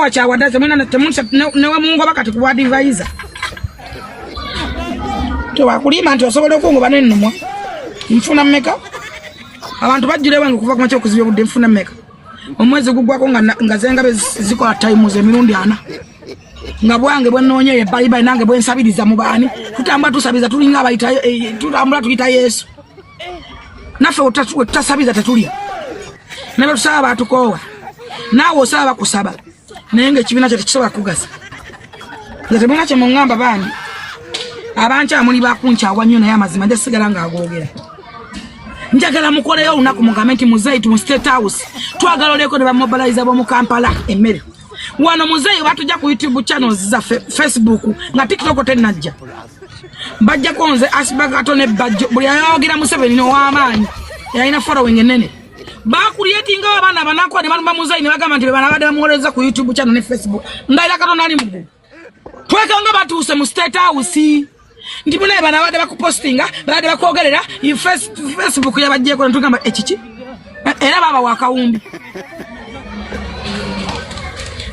Kyawadde newe mungoba kati ku bwadivaiza tewakulima nti osobola okungoba nenumwa nfuna mmeka? Abantu bajjula ewange okuva kumakya okuzibya obudde, nfuna mmeka? Omwezi gugwako nga zengabe zikola times emirundi 4, nga bwange bwenoonya eyo ebayibayi nange bwensabiriza mu baani. Tutambula tusabiza, tulinga abayita, tutambula tuyita Yesu. Naffe wetutasabiza tetulya, ne betusaba batukoowa. Naawe osaba bakusaba, naye nga ekibiina kyo tekisobola kugasa. Nze temulina kye muŋŋamba bandi abankya muli bakunkyawa nnyo, naye amazima nja sigala ng'agoogera. Njagala mukoleyo olunaku mugambe nti muzeeyi mu State House twagala oleko ne bamobiliza b'omu Kampala emmere wano. Muzeeyi batujja ku YouTube channels zaffe, Facebook, nga TikTok tennajja. Bajjako nze Asibagato ne Bajjo, buli ayawagira Museveni ow'amaanyi yalina following enene. Bakulyetingawo abaana abanakuwa ne balumba muzeeyi ne bagamba nti be bana badde bamuwolereza ku YouTube channel ne Facebook. Ndayira Katonda ali muggulu, twekanga batuuse mu State House nti munaye bano abadde bakupostinga, babadde bakwogerera, Facebook yabajjeeko. Netugamba ekiki era baaba wakawumbi,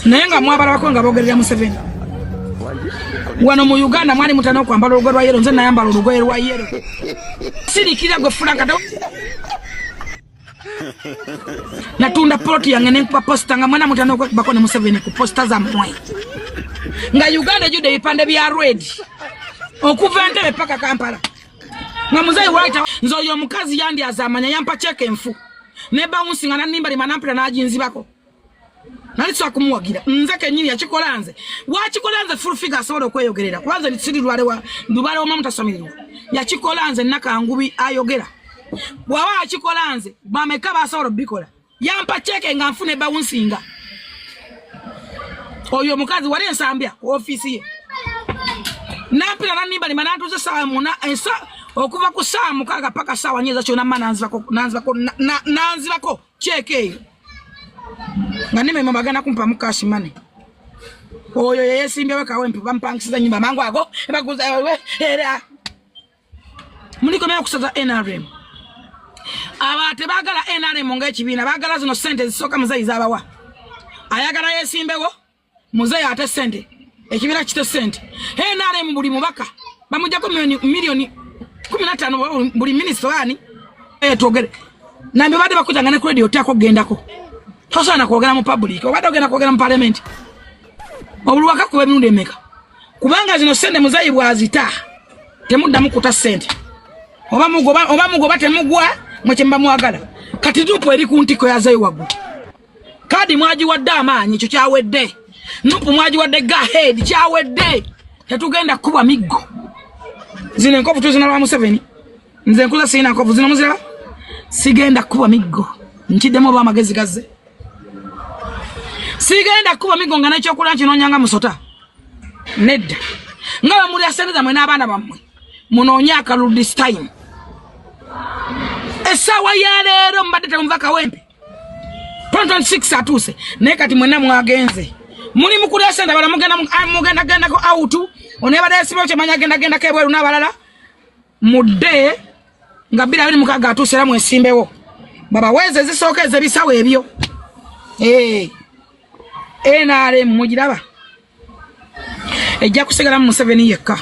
naye nga mwabalabako nga bogerera Museveni. Wano mu Uganda mwali mutana okwambala olugoye lwa yellow. Nze nayambala olugoye lwa yellow. Sirikira gwe Fulanka. Natunda plot yange nenkuba poster nga mwana mutana okwekubako ne Museveni ku poster zammwe, nga Uganda ejjudde ebipande bya red okuva Entebe paka Kampala, nga muzeyi waita. Nze oyo omukazi yandi azamanya yampa cheque enfu ne bounce nga nanimba lima nampira naginzibako. Nali sobola kumuwagira nze kenyini. Yakikola nze, wakikola nze. Full figure asobola okweyogerera kuba nze siri lubale wama mutasamirirwa. Yakikola nze Nakangubi ayogera. Bw'aba akikola nze, bameka basobola obikola? Yampa cheque nga nfuna ebawunsinga. Oyo omukazi wali ensambya ku ofiisi ye, nampira nanimba lima nantuza esaawa muna esa, okuva ku saawa 6 paka saawa 4 ezakyona mma nanzibako cheque eyo nga nememo bagenda kumpamu cash money. Oyo yeyesimbyewo Kawempe, bampangisiza nyumba mangu ago baguza era mulikomera okusaza NRM. Aba tebagala NRM ngaekibiina, bagala zino sente ezisooka muzeeyi zabawa. Ayagala yesimbewo muzeeyi ate sente, ekibiina kite sente. NRM buli mubaka bamujjako miliyoni 15, buli minisita ani twogere nambi badde bakutanga ne credit otyako okugendako. Tosaana kwogera mu public, obadde ogenda kwogera mu parliament. Obulwaka kuba emirundi emeka? Kubanga zino sente muzeeyi bwazita, temuddamu kuta sente. Oba mugoba, oba mugoba, temugwa mwe kyemuba mwagala. Kati NUP eri ku ntikko yazeeyo waggulu. Kadi mwagiwadde amaanyi, ekyo kyawedde. NUP mwagiwadde go ahead, kyawedde. Tetugenda kukubwa miggo. Zino enkovu tuzina lwa Museveni. Nze nkuza sirina nkovu, zino muziraba. Sigenda kukubwa miggo, nkiddemu oba amagezi gazze. Sigenda kukuba miggo nga nekyokulya nkinoonyanga musota. Nedda, nga bamulya sente zammwe n'abaana bammwe. Munoonye akalulu this time. Essaawa ya leero mubadde temuva Kawempe. 2026 atuuse, naye kati mwenna mwagenze muli mukulya sente. Abala mugenda gendako out, onebadde yasibawo kyemanya agenda gendako ebweru n'abalala. Mudde nga 2026 atuuse era mwesimbewo, babaweeze ezisooka ezebisawo ebyo. NRM mugiraba ejja kusigalamu Museveni yekka.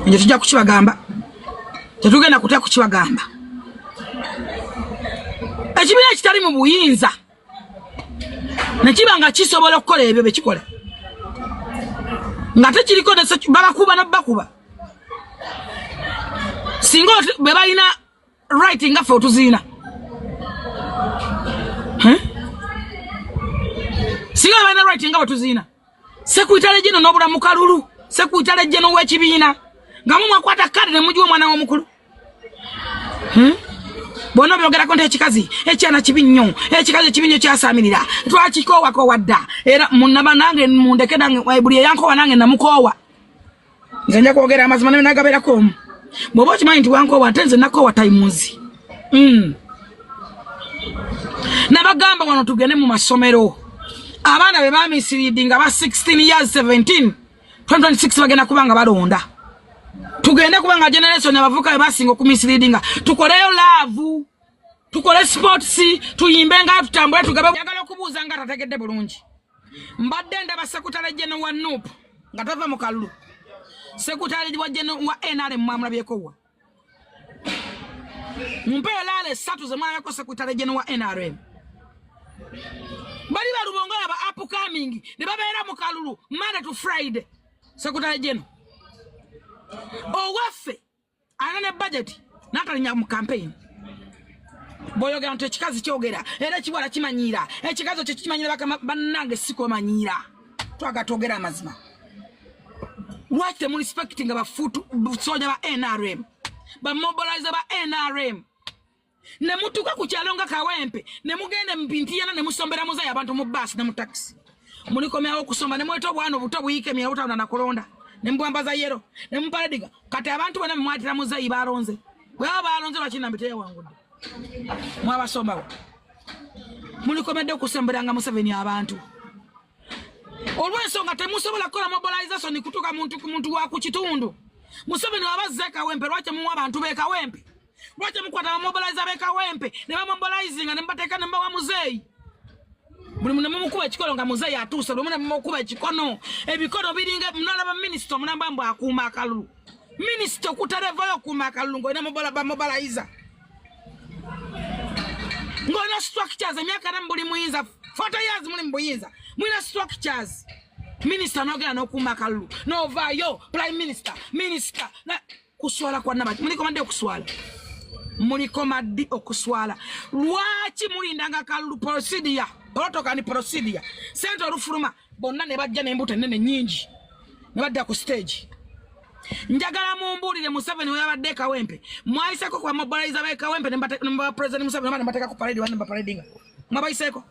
Ekyo tujja kukibagamba, tetugenda kutya kukibagamba. Ekibiina ekitali mu buyinza nekiba nga kisobola okukola ebyo bekikola nga tekiriko, babakuba nobakuba. Singa be balina right nga ffe otuziina, singa balina right nga bwetuziina, secretary general n'obulamu kalulu, secretary general w'ekibiina nga mumwakwata kadi ne mugiwa omwana w'omukulu. Bwona byogerako nti ekikazi ekyana kibi nnyo, ekikazi kibi nnyo, kyasaamirira, twakikoowakoowa dda. Era munaba nange mundeke nange, buli eyankoowa nange namukoowa. Nze nja kwogera amazima naye nagabeerako omu. Bw'oba okimanyi nti wankoowa, ate nze nakoowa times. Nabagamba wano tugende mu masomero, abaana be bamisleadinga ba 16 years, 17, 2026 bagenda kuba nga balonda. Tugende kubanga generation abavuka be basinga okumisleadinga. Tukoleyo love, tukole sports, tuyimbe nga tutambule, tugabe. Yagala okubuuza nga tategedde bulungi. Mbadde ndaba secretary general wa NUP nga tava mu kalulu. Secretary wa general wa NRM mwamulabyeko wa? Mumpe elaala esatu ze mwalabeko secretary general wa NRM. Bali balubongola ba upcoming ne babeera mu kalulu Monday to Friday. Secretary general owaffe alina ne budget n'atalinya mu campaign. Bw'oyogera nti ekikazi kyogera era ekiwala kimanyiira, ekikazi ekyo kikimanyira. Bakama bannange, sikomanyiira, twagala twogera amazima. Lwaki temurespectinga bafuutu soja ba NRM, bamobilizer ba NRM, ne mutuuka ku kyalo nga Kawempe ne mugenda mu Bintiyana ne musombera muzayi abantu mu baasi ne mu takisi? Mulikomyawo okusomba ne mweta obwana obuto buyiika emyala butawuna nakulonda ne mubwambaza yellow ne muparadiga. Kati abantu bonna mumwatira muzayi balonze, bwe baba balonze, lwaki Nambi teyawangudde? Mwabasombawo. Mulikomedde okusemberanga Museveni abantu olw'ensonga temusobola kukola mobilization kutuuka muntu ku muntu wa ku kitundu. Museveni wabazza Kawempe, lwaki muwa abantu b'e Kawempe? Lwaki mukwata bamobilizer b'e Kawempe ne bamobilizinga ne mubateeka ne mubawa muzeeyi? Buli muntu mumukuba ekikono nga muzeeyi atuuse, buli muntu mumukuba ekikono, ebikono biringa. Munalaba minisita omulamba mbu akuuma akalulu. Minisita okutarevayo okuuma akalulu ng'olina bamobilizer, ng'olina structures. Emyaka na buli muyinza 40 years muli mu buyinza, mulina structures. Minisita n'ogenda n'okuuma akalulu n'ovaayo prime minister, minisita na kuswala kwa nabaki? Mulikoma ddi okuswala? Mulikoma ddi okuswala? Lwaki mulindanga kalulu procedure, protocol and procedure, sente olufuluma bonna ne bajja n'embuto ennene nnyingi ne badda ku stage? Njagala mumbuulire, Museveni weyabadde e Kawempe, mwayiseko kwa mobilizer b'e Kawempe ne mubawa President Museveni oba ne bateeka ku parade wano ne baparadinga? Mwabayiseeko?